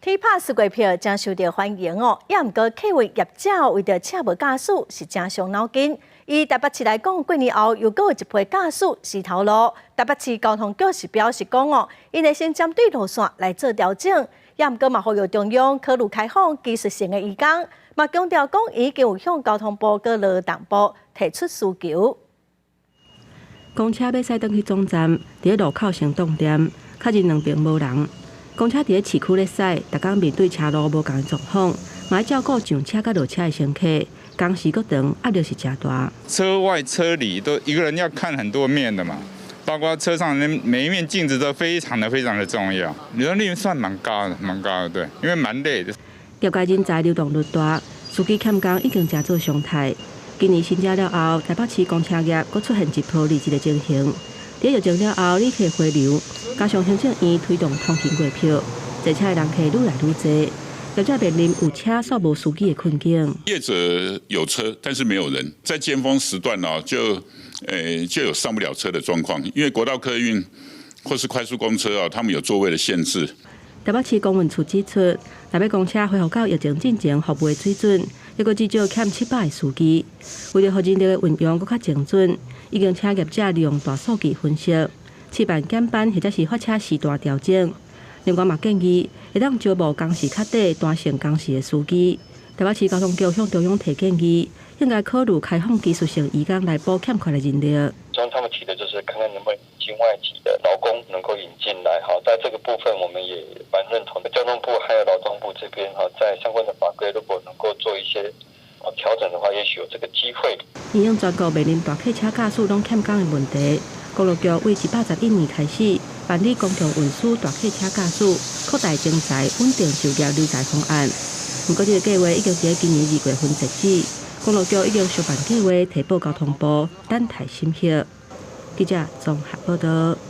T Pass 月票誠受著歡迎哦，也毋過客運業者為著請無駕駛是誠傷腦筋。以台北市來講，過年後又閣有一批駕駛辭頭路。台北市交通局是表示講哦，𪜶會先針對路線來做調整，也毋過嘛呼籲中央考慮開放技術性的移工，嘛強調講已經有向交通部佮勞動部提出需求。公車欲駛轉去總站，佇咧路口先擋點，確認兩爿無人。公車佇咧市區咧駛，逐工面對車路無仝的狀況，嘛愛照顧上車佮落車的乘客，工時閣長，壓力是誠大。車外車裡都一個人要看很多面的嘛，包括車上的每一面鏡子都非常的非常的重要。流動率算蠻高的，蠻高的，對，因為蠻累的。業界人才流動率大，司機欠工已經成做常態。今年新政了後，台北市公車業閣出現一波離職的情形。佇疫情了後，旅客回流，加上行政院推動通勤月票，坐車的人客愈來愈濟，業者面臨有車卻無司機的困境。業者有車，但是沒有人，在尖峰時段呢，就有上不了車的狀況，因為國道客運或是快速公車啊，他們有座位的限制。台北市公運處指出，若欲公車恢復到疫情進前服務的水準，抑閣至少欠700個司機。為著予人力的運用閣較精準，已經請業者利用大數據分析，試辦減班或者是發車時段調整。另外嘛建議，會當招募工時較短、彈性工時的司機。台北市交通局向中央提建議，應該考慮開放技術性移工來補欠缺的人力。中他們提的就是看看能不能引進外籍的勞工能夠引進來，哈，在這個部分我們也蠻認同的。交通部還有勞動部這邊，哈，在相關的法規如果能夠做一些調整的話，也許有這個機會。因應全國面臨大客車駕駛攏欠工的問題，公路局對111年開始辦理公共運輸大客車駕駛擴大徵才、穩定就業留才方案。毋過，這個計畫已經佇今年2月份截止，公路局已經相辦計畫提報交通部，等待審核。記者綜合報導。